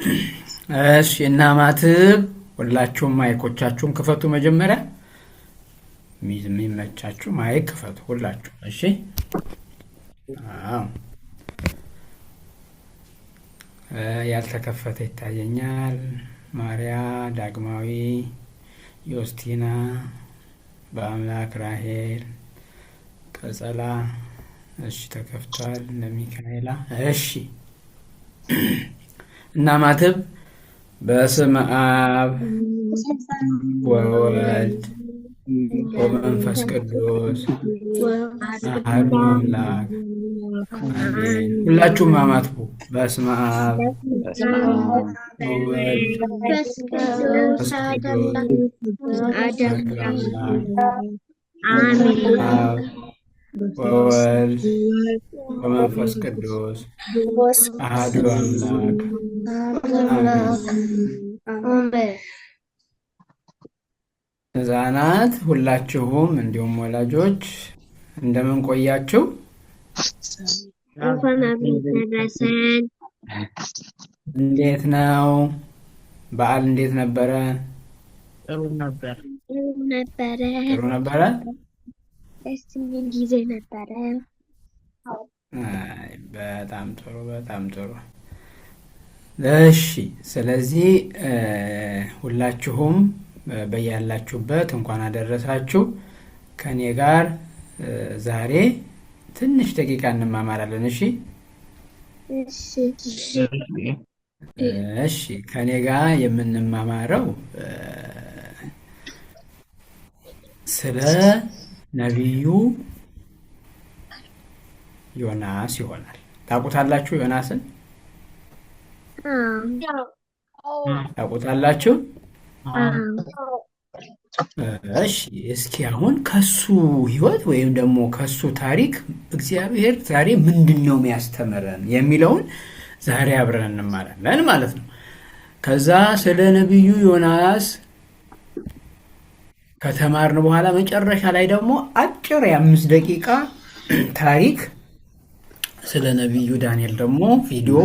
እሺ እና ማትብ ሁላችሁም mic ኦቻችሁን ክፈቱ። መጀመሪያ የሚመቻችሁ mic ክፈቱ ሁላችሁ። እሺ አዎ፣ ያልተከፈተ ይታየኛል። ማርያ፣ ዳግማዊ፣ ዮስቲና፣ በአምላክ ራሄል፣ ቀጸላ። እሺ ተከፍቷል። እነ ሚካኤላ። እሺ እና ማትብ በስመ አብ ወወልድ ወመንፈስ ቅዱስ አሐዱ አምላክ አሜን። ሁላችሁም አማትቡ። በስመ አብ ወወልድ ወመንፈስ ቅዱስ አሐዱ አምላክ አብ ወወልድ ወመንፈስ ቅዱስ አሐዱ አምላክ አሜን። ሕፃናት ሁላችሁም እንዲሁም ወላጆች እንደምን ቆያችሁ? እንኳን አብሮ ደረሰን። እንዴት ነው በዓል? እንዴት ነበረ? ጥሩ ነበር። ጥሩ ነበረ። ጥሩ ነበረ። ደስ የሚል ጊዜ ነበረ። አይ በጣም ጥሩ፣ በጣም ጥሩ። እሺ፣ ስለዚህ ሁላችሁም በያላችሁበት እንኳን አደረሳችሁ። ከኔ ጋር ዛሬ ትንሽ ደቂቃ እንማማራለን። እሺ እሺ እሺ፣ ከኔ ጋር የምንማማረው ስለ ነቢዩ ዮናስ ይሆናል። ታውቁታላችሁ? ዮናስን ታውቁታላችሁ? እሺ፣ እስኪ አሁን ከሱ ሕይወት ወይም ደግሞ ከሱ ታሪክ እግዚአብሔር ዛሬ ምንድን ነው የሚያስተምረን የሚለውን ዛሬ አብረን እንማራለን ማለት ነው። ከዛ ስለ ነቢዩ ዮናስ ከተማርን በኋላ መጨረሻ ላይ ደግሞ አጭር የ5 ደቂቃ ታሪክ ስለ ነቢዩ ዳንኤል ደግሞ ቪዲዮ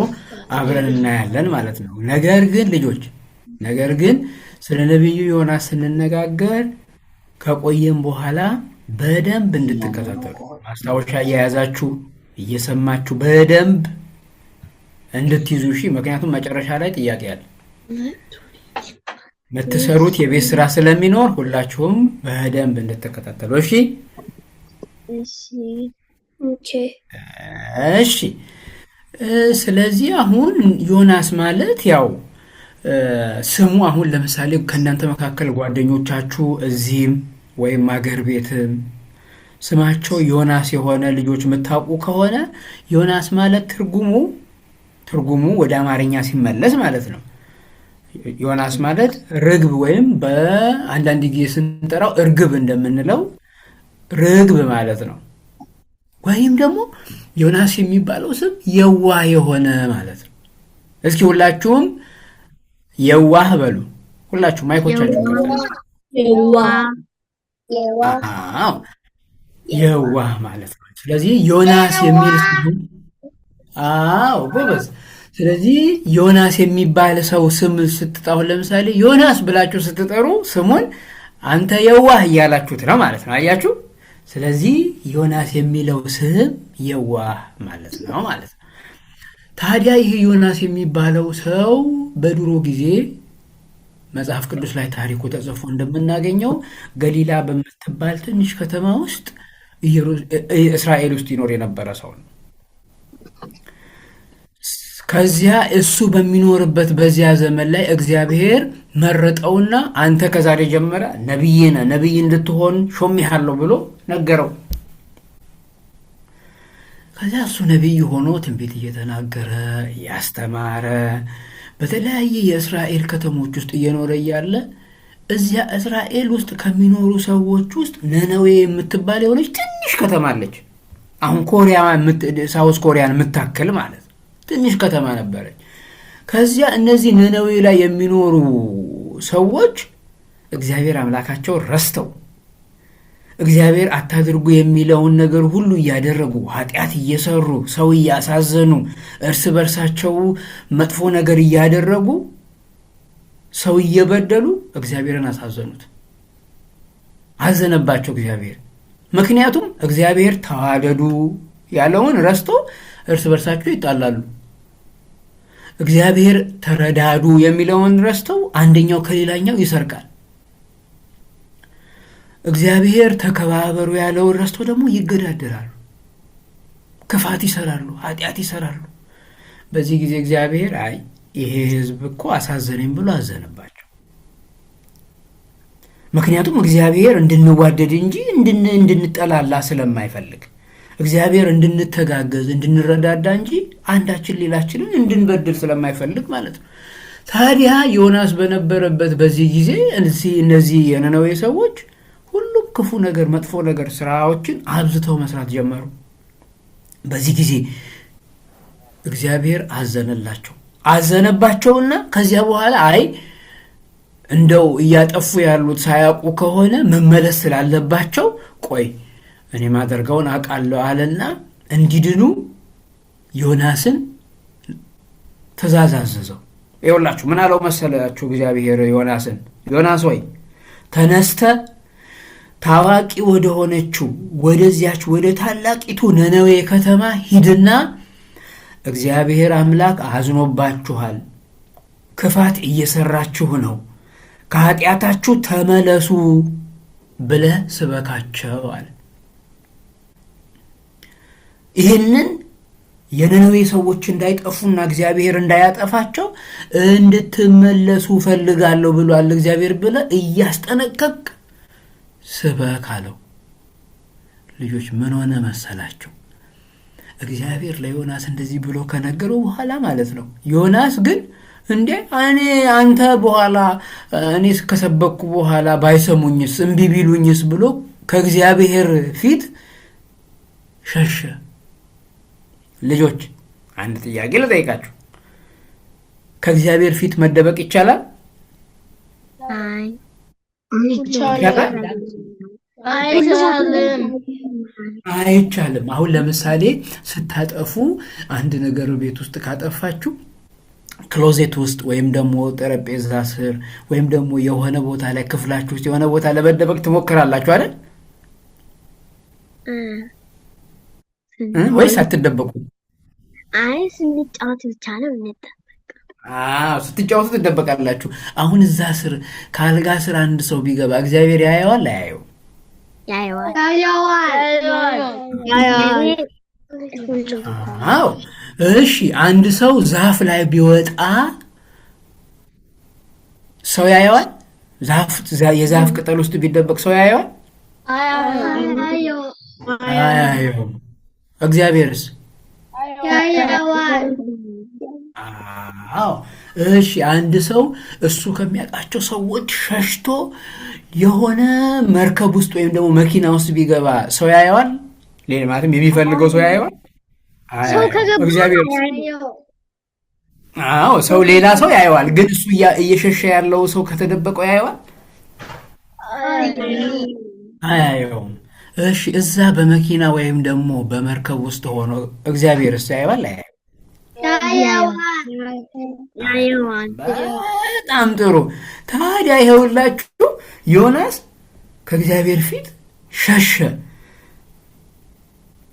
አብረን እናያለን ማለት ነው። ነገር ግን ልጆች፣ ነገር ግን ስለ ነቢዩ ዮናስ ስንነጋገር ከቆየም በኋላ በደንብ እንድትከታተሉ ማስታወሻ እየያዛችሁ እየሰማችሁ በደንብ እንድትይዙ እሺ። ምክንያቱም መጨረሻ ላይ ጥያቄ አለ፣ የምትሰሩት የቤት ስራ ስለሚኖር ሁላችሁም በደንብ እንድትከታተሉ እሺ። እሺ። ስለዚህ አሁን ዮናስ ማለት ያው ስሙ አሁን ለምሳሌ ከእናንተ መካከል ጓደኞቻችሁ እዚህም ወይም አገር ቤትም ስማቸው ዮናስ የሆነ ልጆች የምታውቁ ከሆነ ዮናስ ማለት ትርጉሙ ወደ አማርኛ ሲመለስ ማለት ነው። ዮናስ ማለት ርግብ ወይም በአንዳንድ ጊዜ ስንጠራው እርግብ እንደምንለው ርግብ ማለት ነው። ወይም ደግሞ ዮናስ የሚባለው ስም የዋህ የሆነ ማለት ነው። እስኪ ሁላችሁም የዋህ በሉ። ሁላችሁም ማይኮቻችሁን ከፍታችሁ። አዎ የዋህ ማለት ነው። ስለዚህ ዮናስ የሚል አዎ ጎበዝ። ስለዚህ ዮናስ የሚባል ሰው ስም ስትጠሩ ለምሳሌ ዮናስ ብላችሁ ስትጠሩ ስሙን አንተ የዋህ እያላችሁት ነው ማለት ነው። አያችሁ? ስለዚህ ዮናስ የሚለው ስም የዋህ ማለት ነው ማለት ነው። ታዲያ ይህ ዮናስ የሚባለው ሰው በድሮ ጊዜ መጽሐፍ ቅዱስ ላይ ታሪኩ ተጽፎ እንደምናገኘው ገሊላ በምትባል ትንሽ ከተማ ውስጥ እስራኤል ውስጥ ይኖር የነበረ ሰው ነው። ከዚያ እሱ በሚኖርበት በዚያ ዘመን ላይ እግዚአብሔር መረጠውና አንተ ከዛሬ ጀመረ ነቢይ ነህ፣ ነቢይ እንድትሆን ሾሜሃለሁ ብሎ ነገረው። ከዚያ እሱ ነቢይ ሆኖ ትንቢት እየተናገረ እያስተማረ በተለያየ የእስራኤል ከተሞች ውስጥ እየኖረ እያለ እዚያ እስራኤል ውስጥ ከሚኖሩ ሰዎች ውስጥ ነነዌ የምትባል የሆነች ትንሽ ከተማ አለች። አሁን ኮሪያ ሳውዝ ኮሪያን የምታክል ማለት ነው። ትንሽ ከተማ ነበረች። ከዚያ እነዚህ ነነዌ ላይ የሚኖሩ ሰዎች እግዚአብሔር አምላካቸው ረስተው እግዚአብሔር አታድርጉ የሚለውን ነገር ሁሉ እያደረጉ ኃጢአት እየሰሩ ሰው እያሳዘኑ እርስ በርሳቸው መጥፎ ነገር እያደረጉ ሰው እየበደሉ እግዚአብሔርን አሳዘኑት። አዘነባቸው እግዚአብሔር። ምክንያቱም እግዚአብሔር ተዋደዱ ያለውን ረስቶ እርስ በርሳቸው ይጣላሉ። እግዚአብሔር ተረዳዱ የሚለውን ረስተው አንደኛው ከሌላኛው ይሰርቃል። እግዚአብሔር ተከባበሩ ያለውን ረስተው ደግሞ ይገዳደራሉ፣ ክፋት ይሰራሉ፣ ኃጢአት ይሰራሉ። በዚህ ጊዜ እግዚአብሔር አይ ይሄ ሕዝብ እኮ አሳዘነኝ ብሎ አዘነባቸው። ምክንያቱም እግዚአብሔር እንድንዋደድ እንጂ እንድንጠላላ ስለማይፈልግ እግዚአብሔር እንድንተጋገዝ እንድንረዳዳ እንጂ አንዳችን ሌላችንን እንድንበድል ስለማይፈልግ ማለት ነው። ታዲያ ዮናስ በነበረበት በዚህ ጊዜ እነዚህ የነነዌ ሰዎች ሁሉም ክፉ ነገር፣ መጥፎ ነገር ስራዎችን አብዝተው መስራት ጀመሩ። በዚህ ጊዜ እግዚአብሔር አዘነላቸው። አዘነባቸውና ከዚያ በኋላ አይ እንደው እያጠፉ ያሉት ሳያውቁ ከሆነ መመለስ ስላለባቸው ቆይ እኔ ማደርገውን አውቃለሁ አለና እንዲድኑ ዮናስን ትእዛዝ አዘዘው። ይኸውላችሁ ምን አለው መሰላችሁ እግዚአብሔር ዮናስን፣ ዮናስ ሆይ ተነስተ ታዋቂ ወደሆነችው ወደዚያች ወደ ታላቂቱ ነነዌ ከተማ ሂድና እግዚአብሔር አምላክ አዝኖባችኋል፣ ክፋት እየሰራችሁ ነው፣ ከኃጢአታችሁ ተመለሱ ብለህ ስበካቸው አለ። ይህንን የነነዌ ሰዎች እንዳይጠፉና እግዚአብሔር እንዳያጠፋቸው እንድትመለሱ ፈልጋለሁ ብሏል እግዚአብሔር ብለህ እያስጠነቀቅ ስበክ አለው። ልጆች ምን ሆነ መሰላቸው? እግዚአብሔር ለዮናስ እንደዚህ ብሎ ከነገረው በኋላ ማለት ነው። ዮናስ ግን እንዴ እኔ አንተ በኋላ እኔ ከሰበኩ በኋላ ባይሰሙኝስ እምቢ ቢሉኝስ ብሎ ከእግዚአብሔር ፊት ሸሸ። ልጆች አንድ ጥያቄ ልጠይቃችሁ። ከእግዚአብሔር ፊት መደበቅ ይቻላል? አይ ይቻላል? አይቻልም። አይቻልም። አሁን ለምሳሌ ስታጠፉ አንድ ነገር ቤት ውስጥ ካጠፋችሁ ክሎዜት ውስጥ ወይም ደግሞ ጠረጴዛ ስር ወይም ደግሞ የሆነ ቦታ ላይ ክፍላችሁ ውስጥ የሆነ ቦታ ለመደበቅ ትሞክራላችሁ አይደል? ወይስ አትደበቁ? አይ ስንጫወት ብቻ ነው እንጠ አዎ ስትጫወቱ ትደበቃላችሁ። አሁን እዛ ስር ከአልጋ ስር አንድ ሰው ቢገባ እግዚአብሔር ያየዋል አያየው? ያየዋል። ያየዋል። አዎ። እሺ አንድ ሰው ዛፍ ላይ ቢወጣ ሰው ያየዋል? የዛፍ ቅጠል ውስጥ ቢደበቅ ሰው ያየዋል? አያየውም። እግዚአብሔርስ? ያየዋል። አዎ። እሺ አንድ ሰው እሱ ከሚያውቃቸው ሰዎች ሸሽቶ የሆነ መርከብ ውስጥ ወይም ደግሞ መኪና ውስጥ ቢገባ ሰው ያየዋል? ሌላ ማለትም የሚፈልገው ሰው ያየዋል? ሰው አያየውም። ከገባ እግዚአብሔርስ? አዎ ሰው ሌላ ሰው ያየዋል፣ ግን እሱ እየሸሸ ያለው ሰው ከተደበቀው ያየዋል? አያየውም። እሺ እዛ በመኪና ወይም ደግሞ በመርከብ ውስጥ ሆኖ እግዚአብሔርስ ያየዋል? አያየውም? ያየዋል። በጣም ጥሩ። ታዲያ ይኸውላችሁ ዮናስ ከእግዚአብሔር ፊት ሸሸ።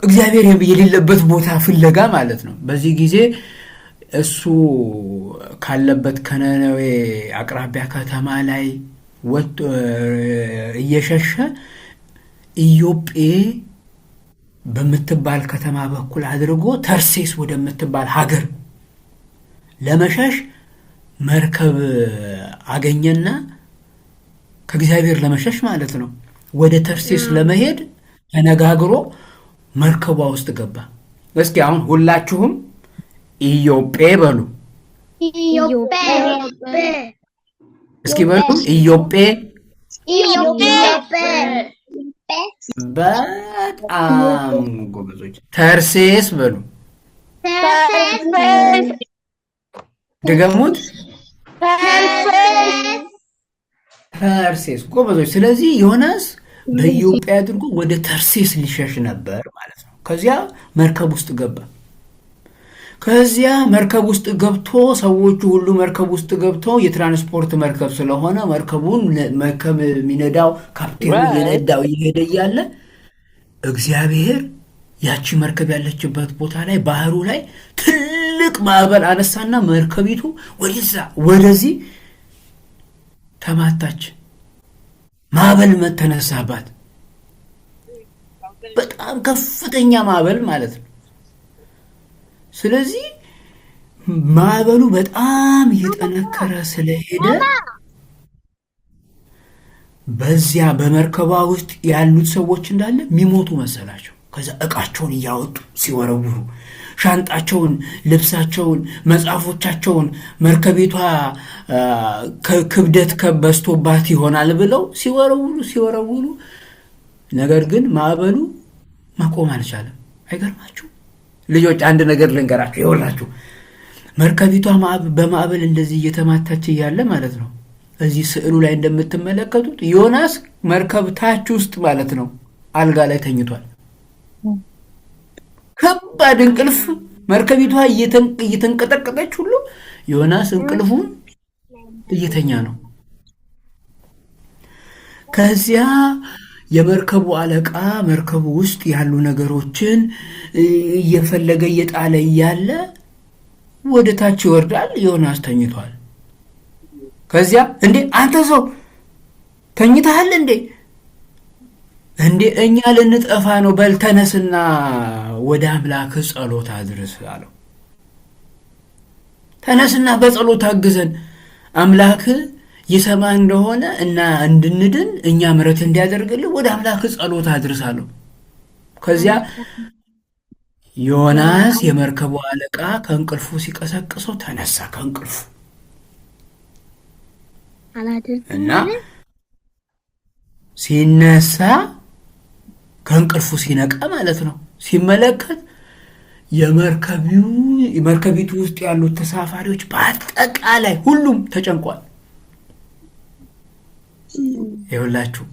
እግዚአብሔር የሌለበት ቦታ ፍለጋ ማለት ነው። በዚህ ጊዜ እሱ ካለበት ከነነዌ አቅራቢያ ከተማ ላይ ወጥቶ እየሸሸ ኢዮጴ በምትባል ከተማ በኩል አድርጎ ተርሴስ ወደምትባል ሀገር ለመሸሽ መርከብ አገኘና ከእግዚአብሔር ለመሸሽ ማለት ነው። ወደ ተርሴስ ለመሄድ ተነጋግሮ መርከቧ ውስጥ ገባ። እስኪ አሁን ሁላችሁም ኢዮጴ በሉ። ኢዮጴ እስኪ በሉ ኢዮጴ። ኢዮጴ በጣም ጎበዞች። ተርሴስ በሉ። ተርሴስ ድገሙት። ተርሴስ ተርሴስ። ጎበዞች። ስለዚህ ዮናስ በኢዮጴ አድርጎ ወደ ተርሴስ ሊሸሽ ነበር ማለት ነው። ከዚያ መርከብ ውስጥ ገባ። ከዚያ መርከብ ውስጥ ገብቶ ሰዎቹ ሁሉ መርከብ ውስጥ ገብቶ የትራንስፖርት መርከብ ስለሆነ መርከቡን መርከብ የሚነዳው ካፕቴኑ እየነዳው እየሄደ እያለ እግዚአብሔር ያቺ መርከብ ያለችበት ቦታ ላይ ባህሩ ላይ ትልቅ ማዕበል አነሳና መርከቢቱ ወደዛ ወደዚህ ተማታች። ማዕበል ተነሳባት። በጣም ከፍተኛ ማዕበል ማለት ነው። ስለዚህ ማዕበሉ በጣም እየጠነከረ ስለሄደ በዚያ በመርከቧ ውስጥ ያሉት ሰዎች እንዳለ የሚሞቱ መሰላቸው። ከዛ እቃቸውን እያወጡ ሲወረውሩ ሻንጣቸውን፣ ልብሳቸውን፣ መጽሐፎቻቸውን መርከቢቷ ክብደት በዝቶባት ይሆናል ብለው ሲወረውሩ ሲወረውሩ፣ ነገር ግን ማዕበሉ መቆም አልቻለም። አይገርማችሁ ልጆች? አንድ ነገር ልንገራችሁ። ይኸውላችሁ መርከቢቷ በማዕበል እንደዚህ እየተማታች እያለ ማለት ነው፣ እዚህ ስዕሉ ላይ እንደምትመለከቱት ዮናስ መርከብ ታች ውስጥ ማለት ነው አልጋ ላይ ተኝቷል። ከባድ እንቅልፍ፣ መርከቢቷ እየተንቀጠቀጠች ሁሉ ዮናስ እንቅልፉን እየተኛ ነው። ከዚያ የመርከቡ አለቃ መርከቡ ውስጥ ያሉ ነገሮችን እየፈለገ እየጣለ እያለ ወደ ታች ይወርዳል። ዮናስ ተኝቷል። ከዚያ እንዴ አንተ ሰው ተኝተሃል እንዴ? እንዴ እኛ ልንጠፋ ነው፣ በል ተነስና ወደ አምላክ ጸሎት አድርስ አለው። ተነስና በጸሎት አግዘን፣ አምላክ ይሰማ እንደሆነ እና እንድንድን እኛ ምሕረት እንዲያደርግልን ወደ አምላክ ጸሎት አድርስ አለው። ከዚያ ዮናስ የመርከቡ አለቃ ከእንቅልፉ ሲቀሰቅሰው ተነሳ ከእንቅልፉ እና ሲነሳ ከእንቅልፉ ሲነቃ ማለት ነው፣ ሲመለከት የመርከቢቱ ውስጥ ያሉት ተሳፋሪዎች በአጠቃላይ ሁሉም ተጨንቋል። ይኸውላችሁ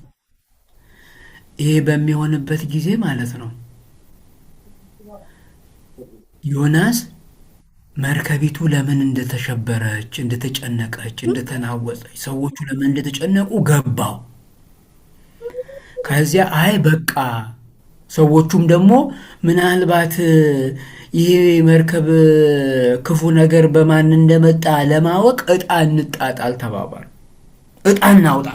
ይሄ በሚሆንበት ጊዜ ማለት ነው ዮናስ መርከቢቱ ለምን እንደተሸበረች፣ እንደተጨነቀች፣ እንደተናወጸች፣ ሰዎቹ ለምን እንደተጨነቁ ገባው። ከዚያ አይ በቃ ሰዎቹም ደግሞ ምናልባት ይሄ መርከብ ክፉ ነገር በማን እንደመጣ ለማወቅ ዕጣ እንጣጣል ተባባሉ። ዕጣ እናውጣ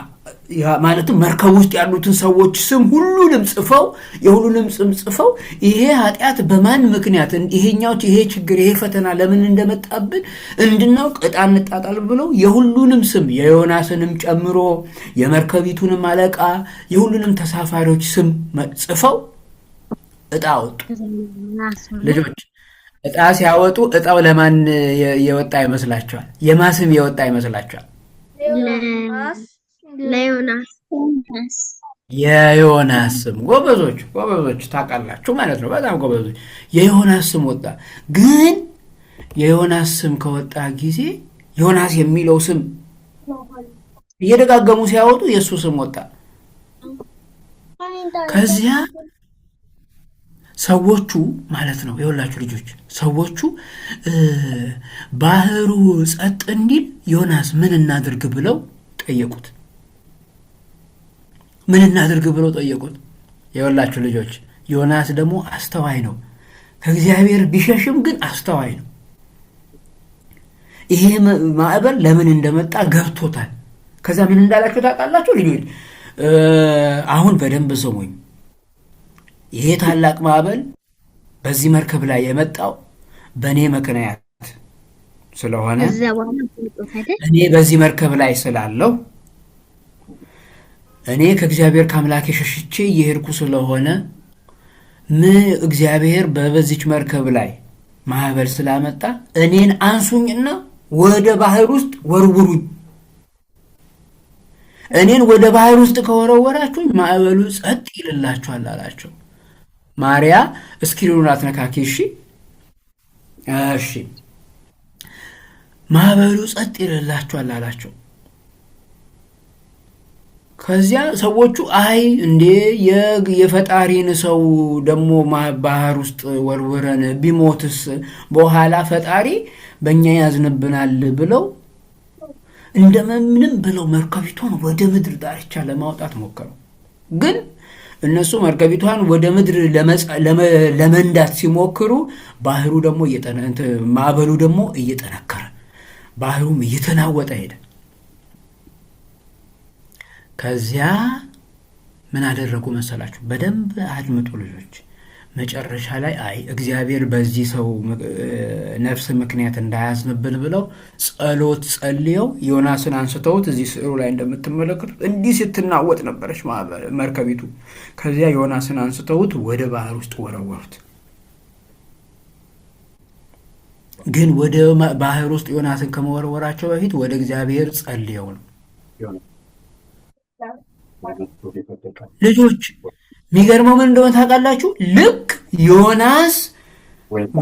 ማለትም መርከብ ውስጥ ያሉትን ሰዎች ስም ሁሉንም ጽፈው፣ የሁሉንም ስም ጽፈው ይሄ ኃጢአት በማን ምክንያት ይሄኛው ይሄ ችግር ይሄ ፈተና ለምን እንደመጣብን እንድናውቅ ዕጣ እንጣጣል ብለው የሁሉንም ስም የዮናስንም ጨምሮ የመርከቢቱንም አለቃ የሁሉንም ተሳፋሪዎች ስም ጽፈው ዕጣ አወጡ። ልጆች ዕጣ ሲያወጡ ዕጣው ለማን የወጣ ይመስላችኋል? የማን ስም የወጣ ይመስላችኋል? ለዮናስ። የዮናስ ስም። ጎበዞች ጎበዞች፣ ታውቃላችሁ ማለት ነው። በጣም ጎበዞች። የዮናስ ስም ወጣ። ግን የዮናስ ስም ከወጣ ጊዜ ዮናስ የሚለው ስም እየደጋገሙ ሲያወጡ የእሱ ስም ወጣ። ከዚያ ሰዎቹ ማለት ነው የሁላችሁ ልጆች ሰዎቹ ባህሩ ጸጥ እንዲል ዮናስ ምን እናድርግ ብለው ጠየቁት። ምን እናድርግ ብለው ጠየቁት። የሁላችሁ ልጆች ዮናስ ደግሞ አስተዋይ ነው። ከእግዚአብሔር ቢሸሽም ግን አስተዋይ ነው። ይሄ ማዕበል ለምን እንደመጣ ገብቶታል። ከዛ ምን እንዳላችሁ ታውቃላችሁ ልጆች? አሁን በደንብ ስሙኝ። ይሄ ታላቅ ማዕበል በዚህ መርከብ ላይ የመጣው በእኔ ምክንያት ስለሆነ እኔ በዚህ መርከብ ላይ ስላለው እኔ ከእግዚአብሔር ከአምላኬ ሸሽቼ እየሄድኩ ስለሆነ እግዚአብሔር በበዚች መርከብ ላይ ማዕበል ስላመጣ እኔን አንሱኝና ወደ ባህር ውስጥ ወርውሩኝ። እኔን ወደ ባህር ውስጥ ከወረወራችሁኝ ማዕበሉ ጸጥ ይልላችኋል አላቸው። ማርያ screen ኡን አትነካኪ እሺ። እሺ ማዕበሉ ጸጥ ይልላችኋል አላቸው። ከዚያ ሰዎቹ አይ እንዴ የፈጣሪን ሰው ደግሞ ባህር ውስጥ ወርውረን ቢሞትስ በኋላ ፈጣሪ በእኛ ያዝንብናል ብለው እንደምንም ብለው መርከቢቷን ወደ ምድር ዳርቻ ለማውጣት ሞከሩ። ግን እነሱ መርከቢቷን ወደ ምድር ለመንዳት ሲሞክሩ ባህሩ ደግሞ ማዕበሉ ደግሞ እየጠነከረ ባህሩም እየተናወጠ ሄደ። ከዚያ ምን አደረጉ መሰላችሁ? በደንብ አድምጡ ልጆች። መጨረሻ ላይ አይ እግዚአብሔር በዚህ ሰው ነፍስ ምክንያት እንዳያዝንብን ብለው ጸሎት ጸልየው ዮናስን አንስተውት እዚህ ስዕሉ ላይ እንደምትመለከቱት እንዲህ ስትናወጥ ነበረች መርከቢቱ። ከዚያ ዮናስን አንስተውት ወደ ባህር ውስጥ ወረወሩት። ግን ወደ ባህር ውስጥ ዮናስን ከመወርወራቸው በፊት ወደ እግዚአብሔር ጸልየው ነው። ልጆች የሚገርመው ምን እንደሆነ ታውቃላችሁ? ልክ ዮናስ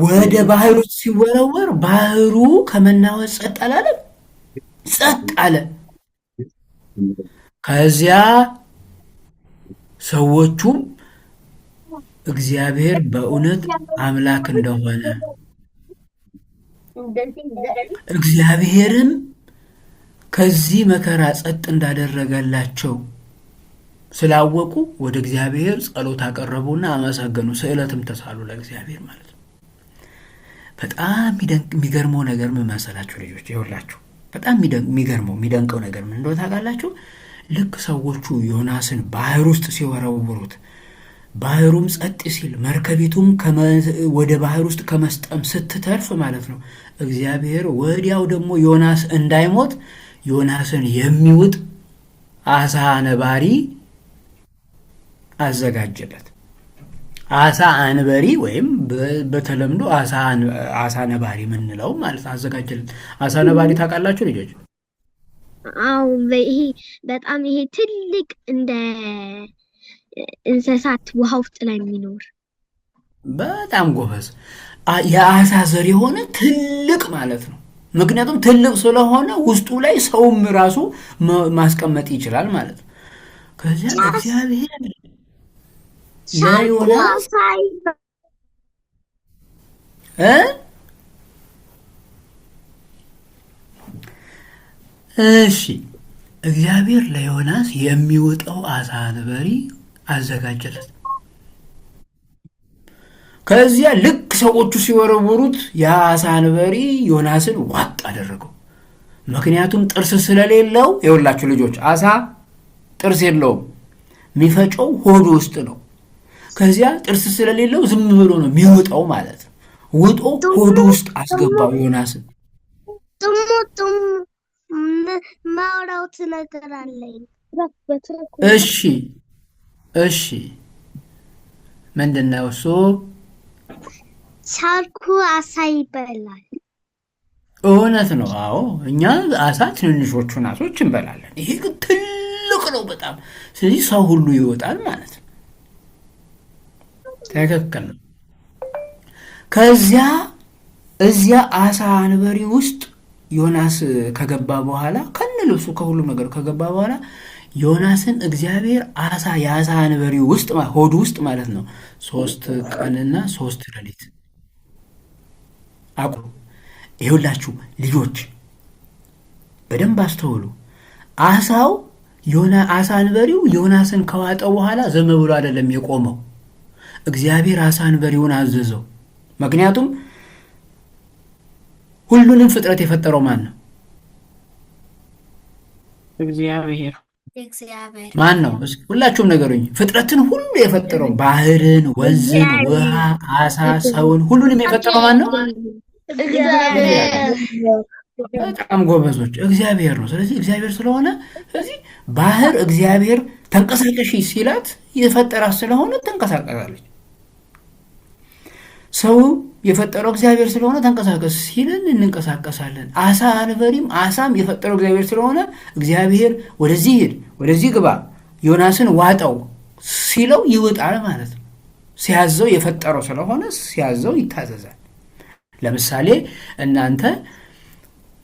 ወደ ባህር ውስጥ ሲወረወር ባህሩ ከመናወጥ ጸጥ አላለም? ጸጥ አለ። ከዚያ ሰዎቹም እግዚአብሔር በእውነት አምላክ እንደሆነ እግዚአብሔርም ከዚህ መከራ ጸጥ እንዳደረገላቸው ስላወቁ ወደ እግዚአብሔር ጸሎት አቀረቡና አመሰገኑ። ስዕለትም ተሳሉ ለእግዚአብሔር ማለት ነው። በጣም የሚገርመው ነገር ምን መሰላችሁ ልጆች? ይኸውላችሁ በጣም የሚገርመው የሚደንቀው ነገር ምን እንደሆነ ታውቃላችሁ? ልክ ሰዎቹ ዮናስን ባህር ውስጥ ሲወረውሩት ባህሩም ጸጥ ሲል መርከቢቱም ወደ ባህር ውስጥ ከመስጠም ስትተርፍ ማለት ነው፣ እግዚአብሔር ወዲያው ደግሞ ዮናስ እንዳይሞት ዮናስን የሚውጥ አሳ ነባሪ አዘጋጀለት። አሳ አንበሪ ወይም በተለምዶ አሳ ነባሪ የምንለው ማለት አዘጋጀለት። አሳ ነባሪ ታውቃላችሁ ልጆች? አዎ፣ ይሄ በጣም ይሄ ትልቅ እንደ እንስሳት ውሃ ውስጥ ላይ የሚኖር። በጣም ጎበዝ። የአሳ ዘር የሆነ ትልቅ ማለት ነው። ምክንያቱም ትልቅ ስለሆነ ውስጡ ላይ ሰውም ራሱ ማስቀመጥ ይችላል ማለት ነው። ከዚያ እግዚአብሔር ለዮናስ እሺ እግዚአብሔር ለዮናስ የሚውጠው አሳ አንበሪ አዘጋጀለት። ከዚያ ልክ ሰዎቹ ሲወረውሩት ያ አሳ አንበሪ ዮናስን ዋጥ አደረገው። ምክንያቱም ጥርስ ስለሌለው፣ የሁላችሁ ልጆች አሳ ጥርስ የለውም፣ የሚፈጨው ሆዱ ውስጥ ነው። ከዚያ ጥርስ ስለሌለው ዝም ብሎ ነው የሚውጠው ማለት ነው። ውጦ ሆዱ ውስጥ አስገባው ዮናስን። ጥሙ ማውራት ነገር አለኝ። እሺ እሺ፣ ምንድን ነው እሱ? ሻርኩ አሳ ይበላል። እውነት ነው። አዎ እኛ አሳ ትንንሾቹን አሶች እንበላለን። ይሄ ግን ትልቅ ነው በጣም። ስለዚህ ሰው ሁሉ ይወጣል ማለት ነው። ትክክል ነው። ከዚያ እዚያ አሳ አንበሪ ውስጥ ዮናስ ከገባ በኋላ ከነ ልብሱ ከሁሉም ነገር ከገባ በኋላ ዮናስን እግዚአብሔር አሳ የአሳ አንበሪ ውስጥ ሆዱ ውስጥ ማለት ነው 3 ቀንና 3 ሌሊት አቁ። ይኸውላችሁ ልጆች በደንብ አስተውሉ። አሳው አሳ አንበሪው ዮናስን ከዋጠው በኋላ ዝም ብሎ አይደለም የቆመው። እግዚአብሔር አሳ አንበሪውን አዘዘው። ምክንያቱም ሁሉንም ፍጥረት የፈጠረው ማን ነው? እግዚአብሔር። ማን ነው? እስኪ ሁላችሁም ነገሩኝ። ፍጥረትን ሁሉ የፈጠረው ባህርን፣ ወንዝን፣ ውሃ፣ አሳ፣ ሰውን ሁሉንም የፈጠረው ማን ነው? እግዚአብሔር። በጣም ጎበዞች፣ እግዚአብሔር ነው። ስለዚህ እግዚአብሔር ስለሆነ ስለዚህ ባህር እግዚአብሔር ተንቀሳቀሺ ሲላት የፈጠራት ስለሆነ ተንቀሳቀሳለች። ሰው የፈጠረው እግዚአብሔር ስለሆነ ተንቀሳቀስ ሲልን እንንቀሳቀሳለን። አሳ አንበሪም አሳም የፈጠረው እግዚአብሔር ስለሆነ እግዚአብሔር ወደዚህ ሂድ፣ ወደዚህ ግባ፣ ዮናስን ዋጠው ሲለው ይውጣል ማለት ነው። ሲያዘው የፈጠረው ስለሆነ ሲያዘው ይታዘዛል። ለምሳሌ እናንተ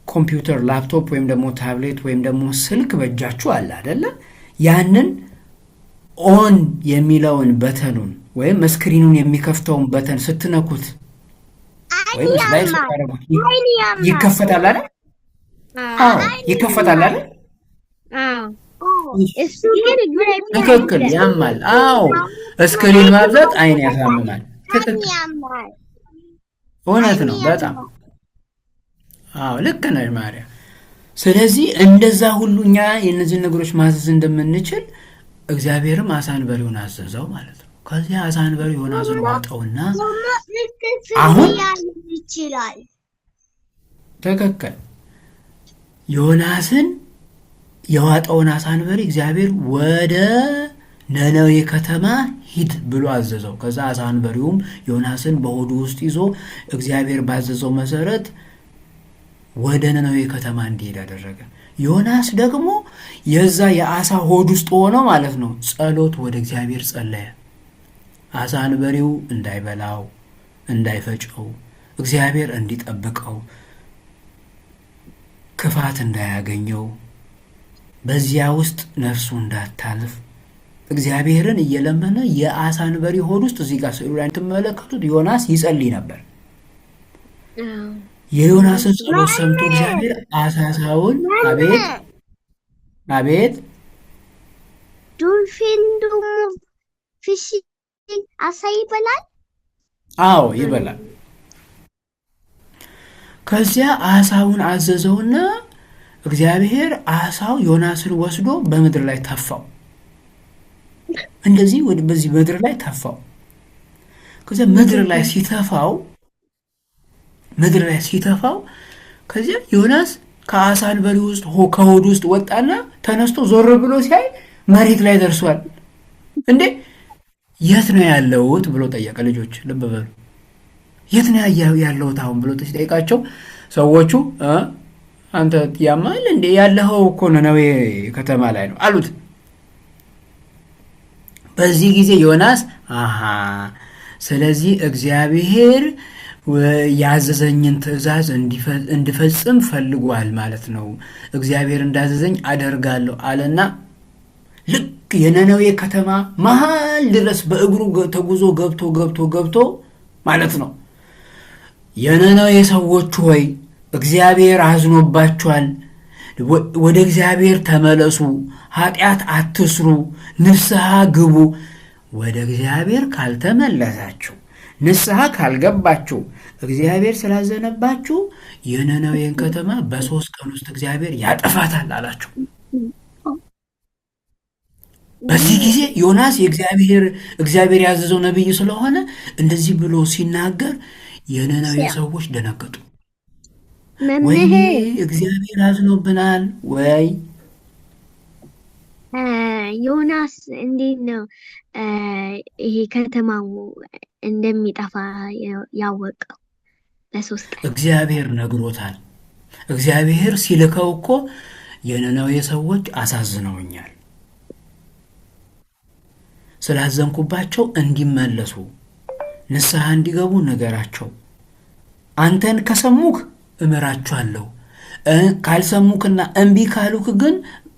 ኮምፒውተር፣ ላፕቶፕ ወይም ደግሞ ታብሌት ወይም ደግሞ ስልክ በእጃችሁ አለ አይደለ? ያንን on የሚለውን button ኡን ወይም screen ኡን የሚከፍተውን button ስትነኩት ወይም slide ስታደርጉት ይከፈታል አይደል? አዎ ይከፈታል አይደል? እሱ ግን ትክክል፣ ያማል። አዎ screen ማብዛት አይን ያሳምማል። ትክክል፣ እውነት ነው በጣም አዎ፣ ልክ ነሽ ማርያም። ስለዚህ እንደዛ ሁሉ እኛ የእነዚህን ነገሮች ማዘዝ እንደምንችል እግዚአብሔርም አሳ አንበሪውን አዘዘው ማለት ነው። ከዚያ አሳ አንበሪው ዮናስን ዋጠውና አሁን ይችላል። ትክክል ዮናስን የዋጠውን አሳ አንበሪ እግዚአብሔር ወደ ነነዌ ከተማ ሂድ ብሎ አዘዘው። ከዛ አሳ አንበሪውም ዮናስን በሆዱ ውስጥ ይዞ እግዚአብሔር ባዘዘው መሰረት ወደ ነነዌ ከተማ እንዲሄድ አደረገ። ዮናስ ደግሞ የዛ የአሳ ሆድ ውስጥ ሆኖ ማለት ነው ጸሎት ወደ እግዚአብሔር ጸለየ። አሳ አንበሪው እንዳይበላው እንዳይፈጨው እግዚአብሔር እንዲጠብቀው ክፋት እንዳያገኘው በዚያ ውስጥ ነፍሱ እንዳታልፍ እግዚአብሔርን እየለመነ የአሳ አንበሪ ሆድ ውስጥ እዚህ ጋር ስዕሉ ላይ የምትመለከቱት ዮናስ ይጸልይ ነበር። የዮናስን ጸሎት ሰምቶ እግዚአብሔር አሳሳውን አቤት አቤት ዶልፊን ደግሞ fish አሳ ይበላል። አዎ ይበላል። ከዚያ አሳውን አዘዘውና እግዚአብሔር አሳው ዮናስን ወስዶ በምድር ላይ ተፋው። እንደዚህ በዚህ ምድር ላይ ተፋው። ከዚያ ምድር ላይ ሲተፋው ምድር ላይ ሲተፋው ከዚያ ዮናስ ከአሳ አንበሪ ውስጥ ከሆዱ ውስጥ ወጣና ተነስቶ ዞር ብሎ ሲያይ መሬት ላይ ደርሷል። እንዴ የት ነው ያለሁት ብሎ ጠየቀ። ልጆች ልብ በሉ፣ የት ነው ያለሁት አሁን ብሎ ሲጠይቃቸው ሰዎቹ አንተ ያማል እንዴ ያለኸው እኮ ነነዌ ከተማ ላይ ነው አሉት። በዚህ ጊዜ ዮናስ አሃ ስለዚህ እግዚአብሔር ያዘዘኝን ትእዛዝ እንድፈጽም ፈልጓል ማለት ነው፣ እግዚአብሔር እንዳዘዘኝ አደርጋለሁ አለና ልክ የነነዌ ከተማ መሀል ድረስ በእግሩ ተጉዞ ገብቶ ገብቶ ገብቶ ማለት ነው የነነዌ ሰዎች ሆይ እግዚአብሔር አዝኖባችኋል፣ ወደ እግዚአብሔር ተመለሱ፣ ኃጢአት አትስሩ፣ ንስሐ ግቡ። ወደ እግዚአብሔር ካልተመለሳችሁ ንስሐ ካልገባችሁ እግዚአብሔር ስላዘነባችሁ የነነዌን ከተማ በ3 ቀን ውስጥ እግዚአብሔር ያጠፋታል አላቸው። በዚህ ጊዜ ዮናስ እግዚአብሔር ያዘዘው ነብይ ስለሆነ እንደዚህ ብሎ ሲናገር የነነዌ ሰዎች ደነገጡ። ወይኔ እግዚአብሔር አዝኖብናል ወይ? ዮናስ እንዴት ነው ይሄ ከተማው እንደሚጠፋ ያወቀው? በ3 ቀን እግዚአብሔር ነግሮታል። እግዚአብሔር ሲልከው እኮ የነነዌ ሰዎች አሳዝነውኛል፣ ስላዘንኩባቸው እንዲመለሱ ንስሐ እንዲገቡ ንገራቸው። አንተን ከሰሙክ እምራቸዋለሁ፣ ካልሰሙክና እምቢ ካሉክ ግን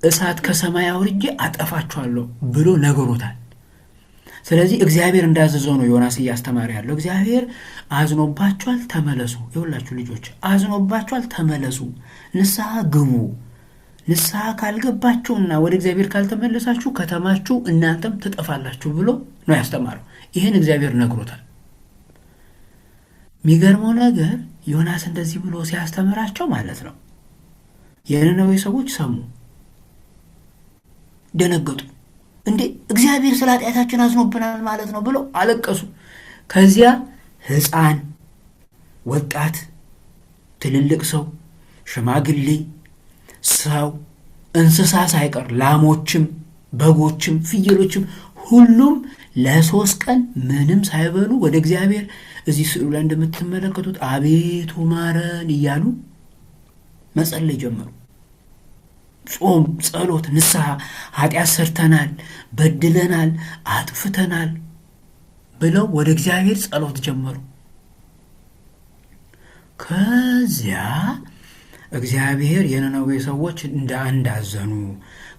እሳት ከሰማይ አውርጄ አጠፋቸዋለሁ ብሎ ነግሮታል። ስለዚህ እግዚአብሔር እንዳዘዘው ነው ዮናስ እያስተማረ ያለው። እግዚአብሔር አዝኖባቸዋል፣ ተመለሱ። ይኸውላችሁ ልጆች አዝኖባቸዋል፣ ተመለሱ፣ ንስሐ ግቡ። ንስሐ ካልገባችሁና ወደ እግዚአብሔር ካልተመለሳችሁ ከተማችሁ እናንተም ትጠፋላችሁ ብሎ ነው ያስተማረው። ይህን እግዚአብሔር ነግሮታል። የሚገርመው ነገር ዮናስ እንደዚህ ብሎ ሲያስተምራቸው ማለት ነው የነነዌ ሰዎች ሰሙ፣ ደነገጡ። እንዴ እግዚአብሔር ስለ ኃጢአታችን አዝኖብናል ማለት ነው ብለው አለቀሱ። ከዚያ ሕፃን፣ ወጣት፣ ትልልቅ ሰው፣ ሽማግሌ ሰው፣ እንስሳ ሳይቀር ላሞችም፣ በጎችም፣ ፍየሎችም ሁሉም ለ3 ቀን ምንም ሳይበሉ ወደ እግዚአብሔር እዚህ ስዕሉ ላይ እንደምትመለከቱት አቤቱ ማረን እያሉ መጸለይ ጀመሩ። ጾም፣ ጸሎት፣ ንስሐ፣ ኃጢአት ሰርተናል፣ በድለናል፣ አጥፍተናል ብለው ወደ እግዚአብሔር ጸሎት ጀመሩ። ከዚያ እግዚአብሔር የነነዌ ሰዎች እንደ አንድ አዘኑ፣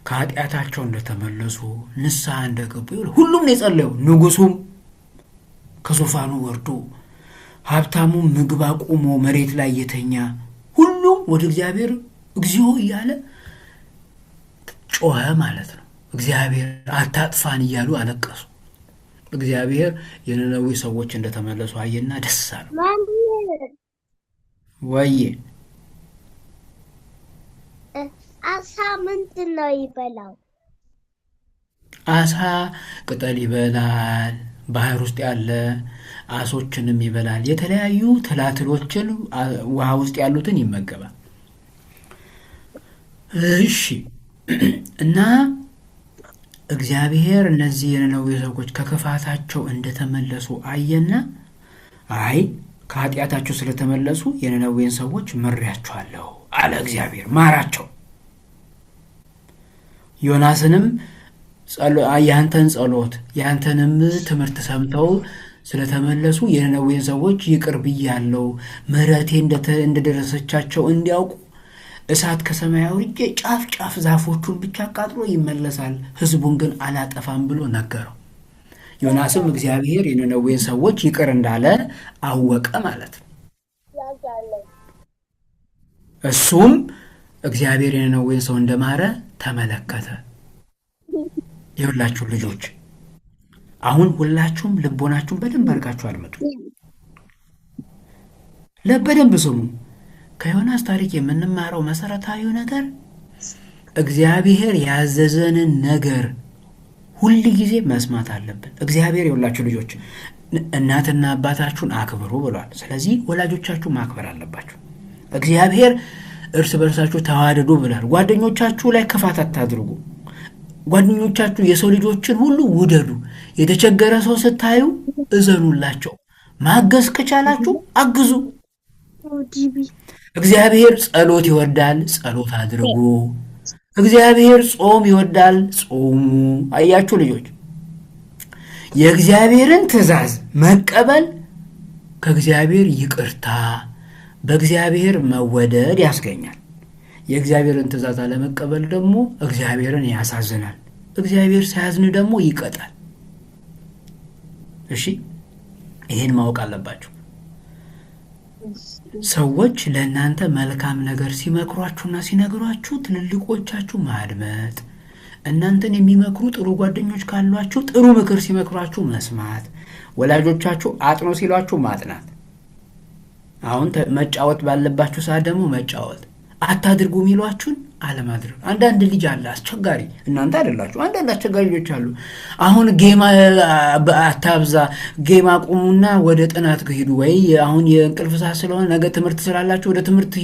ከኃጢአታቸው እንደተመለሱ ንስሐ እንደገቡ ሁሉም ነው የጸለየው። ንጉሱም ከዙፋኑ ወርዶ፣ ሀብታሙ ምግብ አቁሞ መሬት ላይ የተኛ፣ ሁሉም ወደ እግዚአብሔር እግዚኦ እያለ ጮኸ ማለት ነው። እግዚአብሔር አታጥፋን እያሉ አለቀሱ። እግዚአብሔር የነነዌ ሰዎች እንደተመለሱ አየና ደስ አለው። ወዬ። አሳ ምንድን ነው ይበላው? አሳ ቅጠል ይበላል። ባህር ውስጥ ያለ አሶችንም ይበላል። የተለያዩ ትላትሎችን ውሃ ውስጥ ያሉትን ይመገባል። እሺ፣ እና እግዚአብሔር እነዚህ የነነዌ ሰዎች ከክፋታቸው እንደተመለሱ አየና አይ ከኃጢአታቸው ስለተመለሱ የነነዌን ሰዎች ምሬያቸዋለሁ አለ እግዚአብሔር፣ ማራቸው። ዮናስንም ያንተን ጸሎት ያንተንም ትምህርት ሰምተው ስለተመለሱ የነነዌን ሰዎች ይቅር ብያለሁ፣ ምሕረቴ እንደደረሰቻቸው እንዲያውቁ እሳት ከሰማይ አውርጄ ጫፍ ጫፍ ዛፎቹን ብቻ አቃጥሎ ይመለሳል፣ ሕዝቡን ግን አላጠፋም ብሎ ነገረው። ዮናስም እግዚአብሔር የነነዌን ሰዎች ይቅር እንዳለ አወቀ ማለት ነው። እሱም እግዚአብሔር የነነዌን ሰው እንደማረ ተመለከተ። የሁላችሁ ልጆች አሁን ሁላችሁም ልቦናችሁን በደንብ አድርጋችሁ አድምጡ፣ በደንብ ስሙ። ከዮናስ ታሪክ የምንማረው መሰረታዊው ነገር እግዚአብሔር ያዘዘንን ነገር ሁል ጊዜ መስማት አለብን። እግዚአብሔር የሁላችሁ ልጆች እናትና አባታችሁን አክብሩ ብሏል። ስለዚህ ወላጆቻችሁ ማክበር አለባችሁ። እግዚአብሔር እርስ በርሳችሁ ተዋደዱ ብሏል። ጓደኞቻችሁ ላይ ክፋት አታድርጉ። ጓደኞቻችሁ የሰው ልጆችን ሁሉ ውደዱ። የተቸገረ ሰው ስታዩ እዘኑላቸው። ማገዝ ከቻላችሁ አግዙ። እግዚአብሔር ጸሎት ይወዳል፣ ጸሎት አድርጉ። እግዚአብሔር ጾም ይወዳል፣ ጾሙ። አያችሁ ልጆች፣ የእግዚአብሔርን ትእዛዝ መቀበል ከእግዚአብሔር ይቅርታ፣ በእግዚአብሔር መወደድ ያስገኛል። የእግዚአብሔርን ትእዛዝ አለመቀበል ደግሞ እግዚአብሔርን ያሳዝናል። እግዚአብሔር ሳያዝን ደግሞ ይቀጣል። እሺ፣ ይሄን ማወቅ አለባችሁ። ሰዎች ለእናንተ መልካም ነገር ሲመክሯችሁና ሲነግሯችሁ ትልልቆቻችሁ ማድመጥ፣ እናንተን የሚመክሩ ጥሩ ጓደኞች ካሏችሁ ጥሩ ምክር ሲመክሯችሁ መስማት፣ ወላጆቻችሁ አጥኑ ሲሏችሁ ማጥናት። አሁን መጫወት ባለባችሁ ሰዓት ደግሞ መጫወት፣ አታድርጉ የሚሏችሁን አለማድረግ። አንዳንድ ልጅ አለ አስቸጋሪ፣ እናንተ አይደላችሁ፣ አንዳንድ አስቸጋሪ ልጆች አሉ። አሁን game አታብዛ፣ game አቁሙና ወደ ጥናት ሂዱ፣ ወይ አሁን የእንቅልፍ ሰዓት ስለሆነ ነገ ትምህርት ስላላችሁ ወደ ትምህርት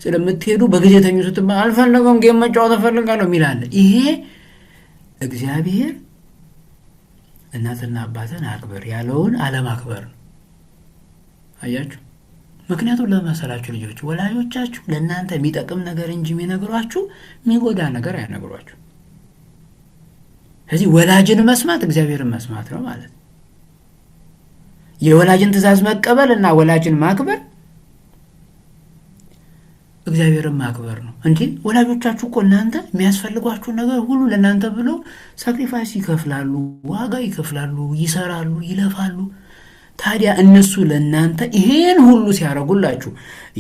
ስለምትሄዱ በጊዜ ተኙ ስትባል አልፈለገም game መጫወት እፈልጋለሁ የሚል አለ። ይሄ እግዚአብሔር እናትና አባትን አክብር ያለውን አለማክበር ነው። አያችሁ። ምክንያቱም ለመሰላችሁ ልጆች ወላጆቻችሁ ለእናንተ የሚጠቅም ነገር እንጂ የሚነግሯችሁ የሚጎዳ ነገር አይነግሯችሁ። ስለዚህ ወላጅን መስማት እግዚአብሔርን መስማት ነው ማለት ነው። የወላጅን ትእዛዝ መቀበል እና ወላጅን ማክበር እግዚአብሔርን ማክበር ነው። እንዴ ወላጆቻችሁ እኮ እናንተ የሚያስፈልጓችሁን ነገር ሁሉ ለእናንተ ብሎ sacrifice ይከፍላሉ፣ ዋጋ ይከፍላሉ፣ ይሰራሉ፣ ይለፋሉ። ታዲያ እነሱ ለእናንተ ይሄን ሁሉ ሲያደርጉላችሁ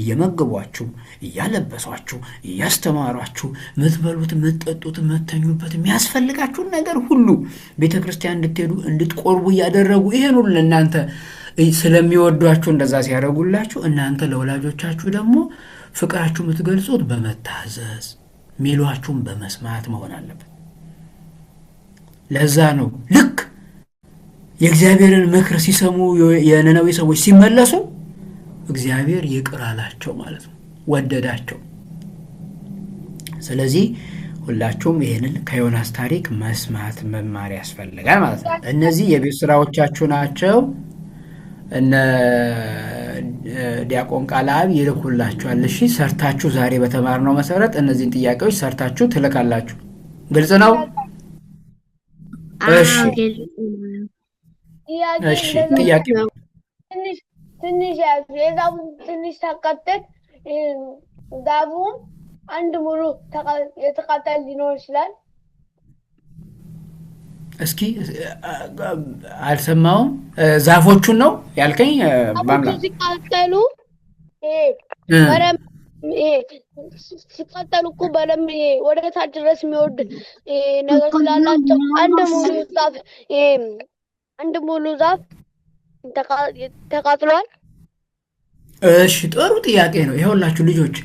እየመገቧችሁ፣ እያለበሷችሁ፣ እያስተማሯችሁ፣ የምትበሉት፣ የምትጠጡት፣ የምትተኙበት የሚያስፈልጋችሁን ነገር ሁሉ ቤተ ክርስቲያን እንድትሄዱ እንድትቆርቡ እያደረጉ ይሄን ሁሉ ለእናንተ ስለሚወዷችሁ እንደዛ ሲያደርጉላችሁ እናንተ ለወላጆቻችሁ ደግሞ ፍቅራችሁ የምትገልጹት በመታዘዝ ሚሏችሁን በመስማት መሆን አለበት። ለዛ ነው ልክ የእግዚአብሔርን ምክር ሲሰሙ የነነዌ ሰዎች ሲመለሱ እግዚአብሔር ይቅር አላቸው ማለት ነው፣ ወደዳቸው። ስለዚህ ሁላችሁም ይህንን ከዮናስ ታሪክ መስማት መማር ያስፈልጋል ማለት ነው። እነዚህ የቤት ስራዎቻችሁ ናቸው። እነ ዲያቆን ቃለአብ ይልኩላችኋል። እሺ፣ ሰርታችሁ ዛሬ በተማርነው መሰረት እነዚህን ጥያቄዎች ሰርታችሁ ትልካላችሁ። ግልጽ ነው? እሺ፣ እሺ። ጥያቄ ትንሽ ትንሽ ያዝ፣ የዛፉን ትንሽ ታቃጠል። ዛፉም አንድ ሙሉ የተቃጠለ ሊኖር ይችላል። እስኪ አልሰማውም። ዛፎቹን ነው ያልከኝ? ዛፎቹ በአምላክ ሲቃጠሉ ይሄ እ፣ በደንብ ይሄ ሲቃጠሉ እኮ በደንብ ይሄ ወደ ታች ድረስ የሚወርድ ይሄ ነገር ስላላቸው አንድ ሙሉ ዛፍ ይሄ አንድ ሙሉ ዛፍ ተቃጥሏል። እሺ ጥሩ ጥያቄ ነው። ይኸውላችሁ ልጆች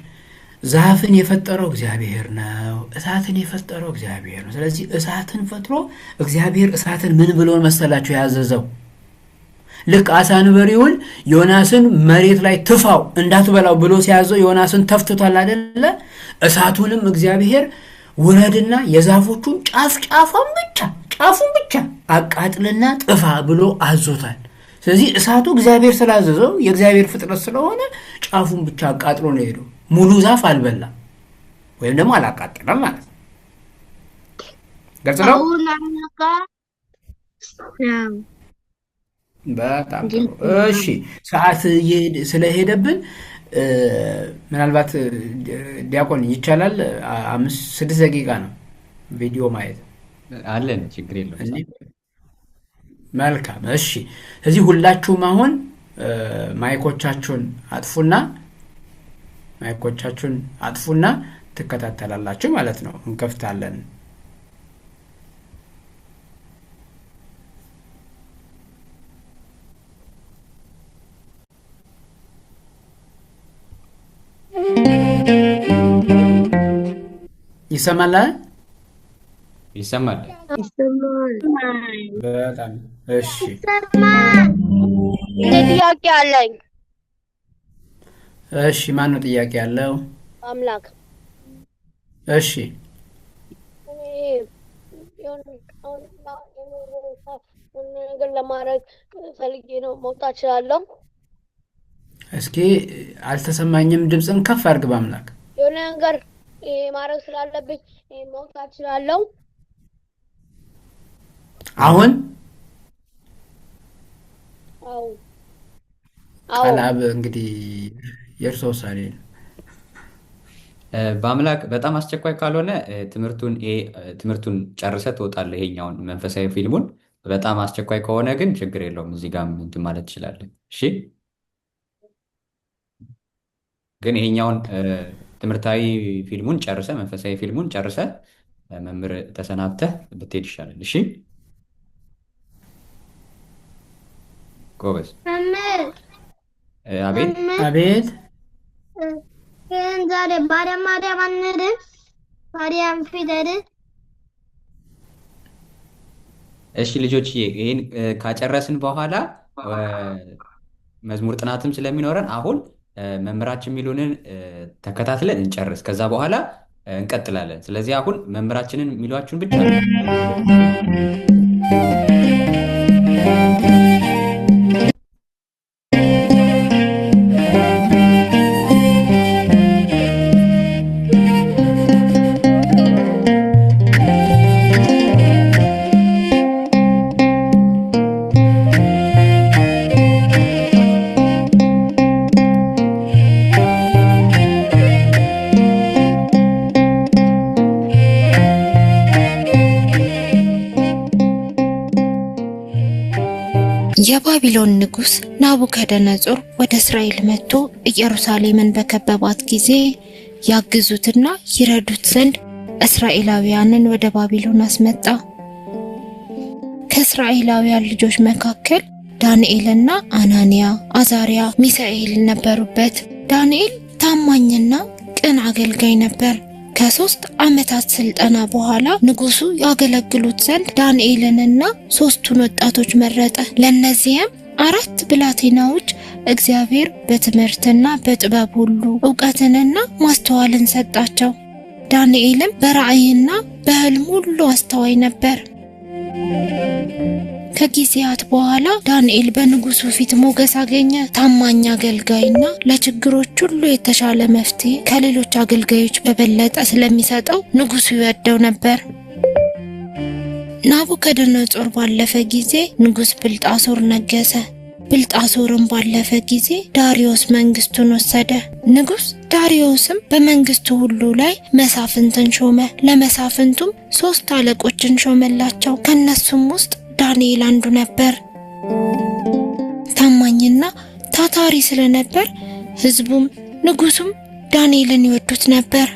ዛፍን የፈጠረው እግዚአብሔር ነው። እሳትን የፈጠረው እግዚአብሔር ነው። ስለዚህ እሳትን ፈጥሮ እግዚአብሔር እሳትን ምን ብሎ መሰላችሁ ያዘዘው? ልክ አሳ አንበሪውን ዮናስን መሬት ላይ ትፋው እንዳትበላው ብሎ ሲያዘው ዮናስን ተፍቶታል አይደለ? እሳቱንም እግዚአብሔር ውረድና የዛፎቹን ጫፍ ጫፏን ብቻ ጫፉን ብቻ አቃጥልና ጥፋ ብሎ አዞታል። ስለዚህ እሳቱ እግዚአብሔር ስላዘዘው የእግዚአብሔር ፍጥረት ስለሆነ ጫፉን ብቻ አቃጥሎ ነው የሄደው። ሙሉ ዛፍ አልበላም ወይም ደግሞ አላቃጠለም ማለት ነው። ግልጽ ነው። አሁን አለቃ አዎ። በጣም ጥሩ። እሺ ሰዓት ስለሄደብን ምናልባት ዲያቆን ይቻላል 5 6 ደቂቃ ነው ቪዲዮ ማየት አለን፣ ችግር የለውም። እንዲህ። መልካም እሺ። ስለዚህ ሁላችሁም አሁን mic ኦቻችሁን አጥፉና mic ኦቻችሁን አጥፉና ትከታተላላችሁ ማለት ነው። እንከፍታለን። ይሰማል አይደል? ይሰማል። ይሰማል። በጣም እሺ። ይሰማል። እኔ ጥያቄ አለኝ። እሺ ማን ነው ጥያቄ ያለው? አምላክ እሺ እኔ የሆነ አሁን የሆነ ነገር ለማድረግ ፈልጌ ነው። መውጣት እችላለሁ? እስኪ አልተሰማኝም። ድምፅን ከፍ አድርግ በአምላክ። የሆነ ነገር ይሄ ማድረግ ስላለብኝ ይሄ መውጣት እችላለሁ? አሁን አዎ አዎ። ቃልአብ እንግዲህ የእርሶ ውሳኔ ነው። በአምላክ በጣም አስቸኳይ ካልሆነ ትምህርቱን ይሄ ትምህርቱን ጨርሰህ ትወጣለህ። ይሄኛውን መንፈሳዊ ፊልሙን በጣም አስቸኳይ ከሆነ ግን ችግር የለውም፣ እዚህ ጋርም እንትን ማለት ትችላለህ። እሺ፣ ግን ይሄኛውን ትምህርታዊ ፊልሙን ጨርሰህ መንፈሳዊ ፊልሙን ጨርሰህ መምህር ተሰናብተህ ብትሄድ ይሻላል። እሺ ጎበዝ። መምህር አቤት። መምህር አቤት ግን ዛሬ ባሪያም ማርያም አንልም። ማርያም ፊደል እሺ ልጆችዬ ይሄን ካጨረስን በኋላ መዝሙር ጥናትም ስለሚኖረን አሁን መምህራችን የሚሉንን ተከታትለን እንጨርስ። ከዛ በኋላ እንቀጥላለን። ስለዚህ አሁን መምህራችንን የሚሏችሁን ብቻ ነው። የባቢሎን ንጉሥ ናቡከደነጾር ወደ እስራኤል መጥቶ ኢየሩሳሌምን በከበባት ጊዜ ያግዙትና ይረዱት ዘንድ እስራኤላውያንን ወደ ባቢሎን አስመጣ። ከእስራኤላውያን ልጆች መካከል ዳንኤልና አናንያ፣ አዛሪያ፣ ሚሳኤል ነበሩበት። ዳንኤል ታማኝና ቅን አገልጋይ ነበር። ከ3 ዓመታት ስልጠና በኋላ ንጉሱ ያገለግሉት ዘንድ ዳንኤልንና 3ቱን ወጣቶች መረጠ። ለነዚህም 4 ብላቴናዎች እግዚአብሔር በትምህርትና በጥበብ ሁሉ እውቀትንና ማስተዋልን ሰጣቸው። ዳንኤልም በራእይና በሕልም ሁሉ አስተዋይ ነበር። ከጊዜያት በኋላ ዳንኤል በንጉሱ ፊት ሞገስ አገኘ። ታማኝ አገልጋይና ለችግሮች ሁሉ የተሻለ መፍትሄ ከሌሎች አገልጋዮች በበለጠ ስለሚሰጠው ንጉሱ ይወደው ነበር። ናቡከደነጾር ባለፈ ጊዜ ንጉስ ብልጣሶር ነገሰ። ብልጣሶርም ባለፈ ጊዜ ዳርዮስ መንግስቱን ወሰደ። ንጉስ ዳርዮስም በመንግስቱ ሁሉ ላይ መሳፍንትን ሾመ። ለመሳፍንቱም 3 አለቆችን ሾመላቸው። ከነሱም ውስጥ ዳንኤል አንዱ ነበር። ታማኝና ታታሪ ስለነበር ህዝቡም ንጉሱም ዳንኤልን ይወዱት ነበር።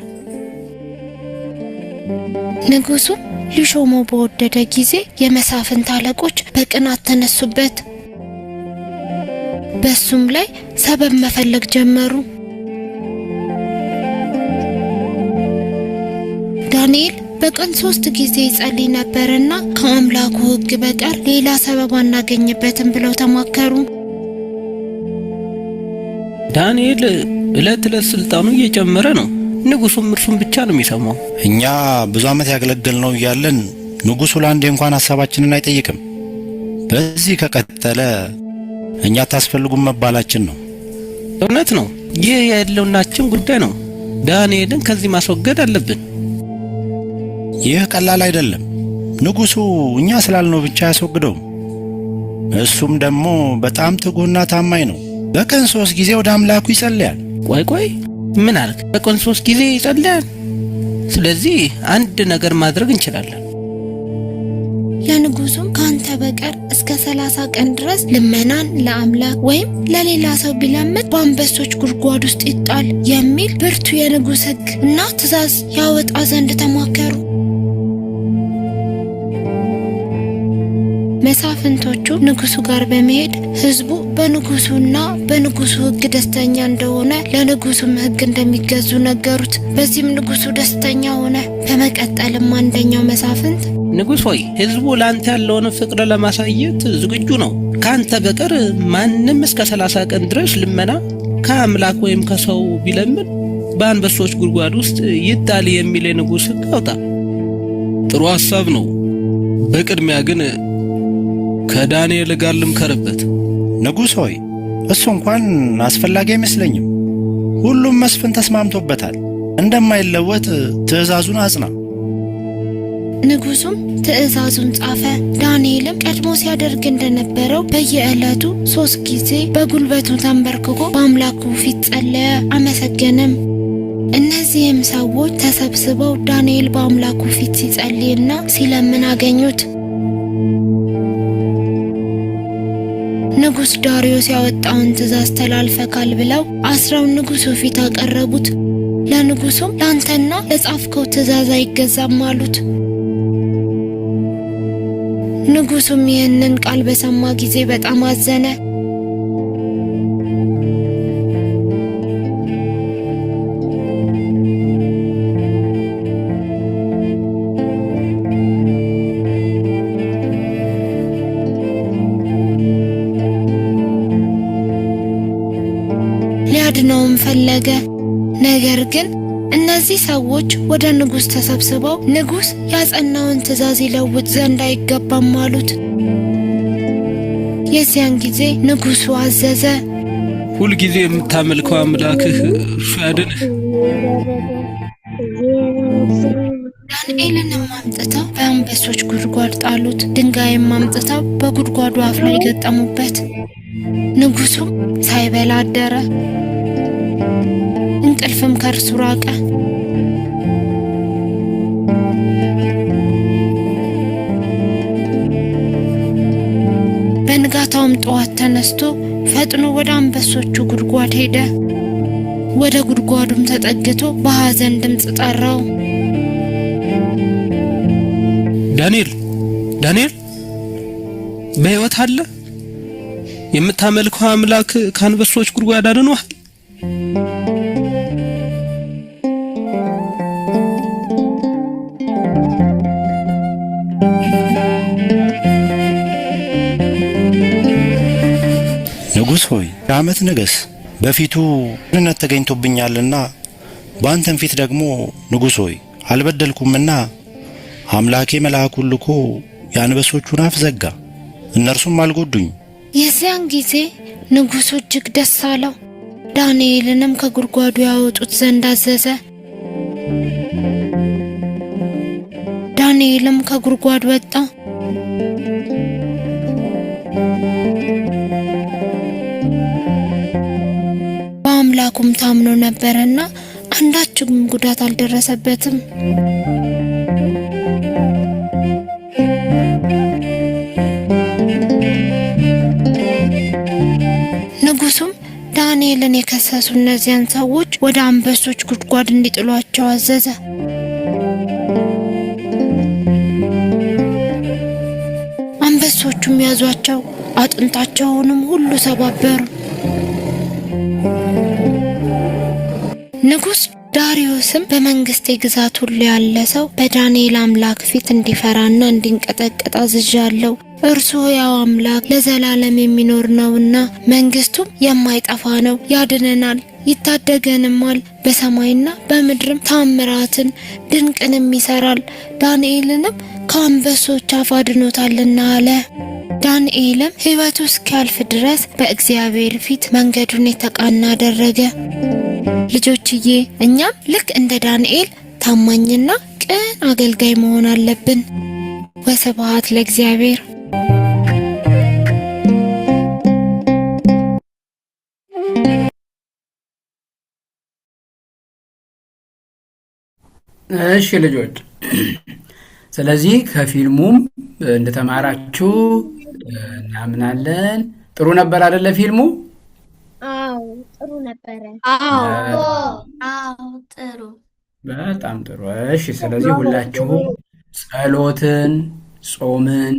ንጉሱ ሊሾመው በወደደ ጊዜ የመሳፍንት አለቆች በቅናት ተነሱበት። በሱም ላይ ሰበብ መፈለግ ጀመሩ። ዳንኤል በቀን 3 ጊዜ ይጸልይ ነበርና ከአምላኩ ሕግ በቀር ሌላ ሰበብ አናገኝበትም ብለው ተማከሩ። ዳንኤል እለት እለት ስልጣኑ እየጨመረ ነው። ንጉሱም እርሱን ብቻ ነው የሚሰማው። እኛ ብዙ ዓመት ያገለገልነው እያለን ንጉሱ ለአንዴ እንኳን ሐሳባችንን አይጠይቅም። በዚህ ከቀጠለ እኛ ታስፈልጉም መባላችን ነው። እውነት ነው። ይህ የህልውናችን ጉዳይ ነው። ዳንኤልን ከዚህ ማስወገድ አለብን። ይህ ቀላል አይደለም። ንጉሱ እኛ ስላልነው ብቻ አያስወግደውም። እሱም ደግሞ በጣም ትጉህና ታማኝ ነው። በቀን 3 ጊዜ ወደ አምላኩ ይጸልያል። ቆይ ቆይ፣ ምን አልክ? በቀን 3 ጊዜ ይጸልያል? ስለዚህ አንድ ነገር ማድረግ እንችላለን። ለንጉሱም ካንተ በቀር እስከ 30 ቀን ድረስ ልመናን ለአምላክ ወይም ለሌላ ሰው ቢለምን በአንበሶች ጉድጓድ ውስጥ ይጣል የሚል ብርቱ የንጉስ ሕግ እና ትእዛዝ ያወጣ ዘንድ ተማከሩ። መሳፍንቶቹ ንጉሱ ጋር በመሄድ ህዝቡ በንጉሱና በንጉሱ ሕግ ደስተኛ እንደሆነ ለንጉሱም ሕግ እንደሚገዙ ነገሩት። በዚህም ንጉሱ ደስተኛ ሆነ። በመቀጠልም አንደኛው መሳፍንት ንጉሥ ሆይ፣ ህዝቡ ለአንተ ያለውን ፍቅር ለማሳየት ዝግጁ ነው። ካንተ በቀር ማንም እስከ 30 ቀን ድረስ ልመና ከአምላክ ወይም ከሰው ቢለምን በአንበሶች ጉድጓድ ውስጥ ይጣል የሚል የንጉሥ ሕግ አውጣ። ጥሩ ሐሳብ ነው። በቅድሚያ ግን ከዳንኤል ጋር ልምከርበት። ንጉሥ ሆይ፣ እሱ እንኳን አስፈላጊ አይመስለኝም። ሁሉም መስፍን ተስማምቶበታል። እንደማይለወጥ ትእዛዙን አጽና። ንጉሱም ትእዛዙን ጻፈ። ዳንኤልም ቀድሞ ሲያደርግ እንደነበረው በየዕለቱ 3 ጊዜ በጉልበቱ ተንበርክኮ በአምላኩ ፊት ጸለየ፣ አመሰገነም። እነዚህም ሰዎች ተሰብስበው ዳንኤል በአምላኩ ፊት ሲጸልይና ሲለምን አገኙት። ንጉስ ዳርዮስ ያወጣውን ትእዛዝ ተላልፈካል ብለው አስረው ንጉሱ ፊት አቀረቡት። ለንጉሱም ላንተና ለጻፍከው ትእዛዝ አይገዛም አሉት። ንጉሱም ይህንን ቃል በሰማ ጊዜ በጣም አዘነ። ሊያድነውም ፈለገ። ነገር ግን እነዚህ ሰዎች ወደ ንጉስ ተሰብስበው ንጉስ ያጸናውን ትእዛዝ ይለውጥ ዘንድ አይገባም አሉት። የዚያን ጊዜ ንጉሱ አዘዘ። ሁል ጊዜ የምታመልከው አምላክህ እርሱ ያድንህ። ዳንኤልንም አምጥተው በአንበሶች ጉድጓድ ጣሉት። ድንጋይም አምጥተው በጉድጓዱ አፍ ላይ ገጠሙበት። ንጉሱም ሳይበላ አደረ። እንቅልፍም ከእርሱ ራቀ። በንጋታውም ጠዋት ተነስቶ ፈጥኖ ወደ አንበሶቹ ጉድጓድ ሄደ። ወደ ጉድጓዱም ተጠግቶ በሐዘን ድምፅ ጠራው። ዳንኤል፣ ዳንኤል በሕይወት አለ? የምታመልከው አምላክ ከአንበሶች ጉድጓድ አድኖሃል? ንጉሥ ሆይ ዓመት ንገስ። በፊቱ ቅንነት ተገኝቶብኛልና በአንተም ፊት ደግሞ ንጉሥ ሆይ አልበደልኩምና አምላኬ መልአኩን ልኮ የአንበሶቹን አፍ ዘጋ፣ እነርሱም አልጎዱኝ። የዚያን ጊዜ ንጉሱ እጅግ ደስ አለው። ዳንኤልንም ከጉድጓዱ ያወጡት ዘንድ አዘዘ። ዳንኤልም ከጉድጓድ ወጣ። ታምኖ ነበረና አንዳችም ጉዳት አልደረሰበትም። ንጉሱም ዳንኤልን የከሰሱ እነዚያን ሰዎች ወደ አንበሶች ጉድጓድ እንዲጥሏቸው አዘዘ። አንበሶቹም ያዟቸው፣ አጥንታቸውንም ሁሉ ሰባበሩ። ንጉሥ ዳርዮስም በመንግስቴ ግዛት ሁሉ ያለ ሰው በዳንኤል አምላክ ፊት እንዲፈራና እንዲንቀጠቀጥ አዝዣለሁ። እርሱ ሕያው አምላክ ለዘላለም የሚኖር ነውና መንግስቱም የማይጠፋ ነው። ያድነናል፣ ይታደገንማል። በሰማይና በምድርም ታምራትን ድንቅንም ይሰራል። ዳንኤልንም ከአንበሶች አፍ አድኖታልና አለ። ዳንኤልም ሕይወቱ እስኪያልፍ ድረስ በእግዚአብሔር ፊት መንገዱን የተቃና አደረገ። ልጆችዬ፣ እኛም ልክ እንደ ዳንኤል ታማኝና ቅን አገልጋይ መሆን አለብን። ወስብሐት ለእግዚአብሔር። እሺ ልጆች፣ ስለዚህ ከፊልሙም እንደተማራችሁ እናምናለን። ጥሩ ነበር አይደለ? ፊልሙ አዎ፣ ጥሩ ነበረ። አዎ፣ አዎ፣ ጥሩ። በጣም ጥሩ። እሺ፣ ስለዚህ ሁላችሁም ጸሎትን፣ ጾምን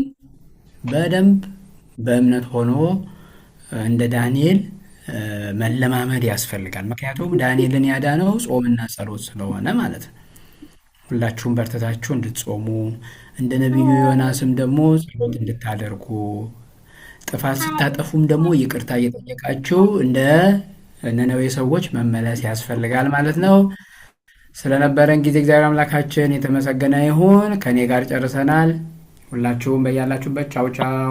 በደንብ በእምነት ሆኖ እንደ ዳንኤል መለማመድ ያስፈልጋል። ምክንያቱም ዳንኤልን ያዳነው ጾምና ጸሎት ስለሆነ ማለት ነው። ሁላችሁም በርትታችሁ እንድትጾሙ እንደ ነቢዩ ዮናስም ደግሞ ጸሎት እንድታደርጉ ጥፋት ስታጠፉም ደግሞ ይቅርታ እየጠየቃችሁ እንደ ነነዌ ሰዎች መመለስ ያስፈልጋል ማለት ነው። ስለነበረን ጊዜ እግዚአብሔር አምላካችን የተመሰገነ ይሁን። ከእኔ ጋር ጨርሰናል። ሁላችሁም በያላችሁበት ቻው ቻው።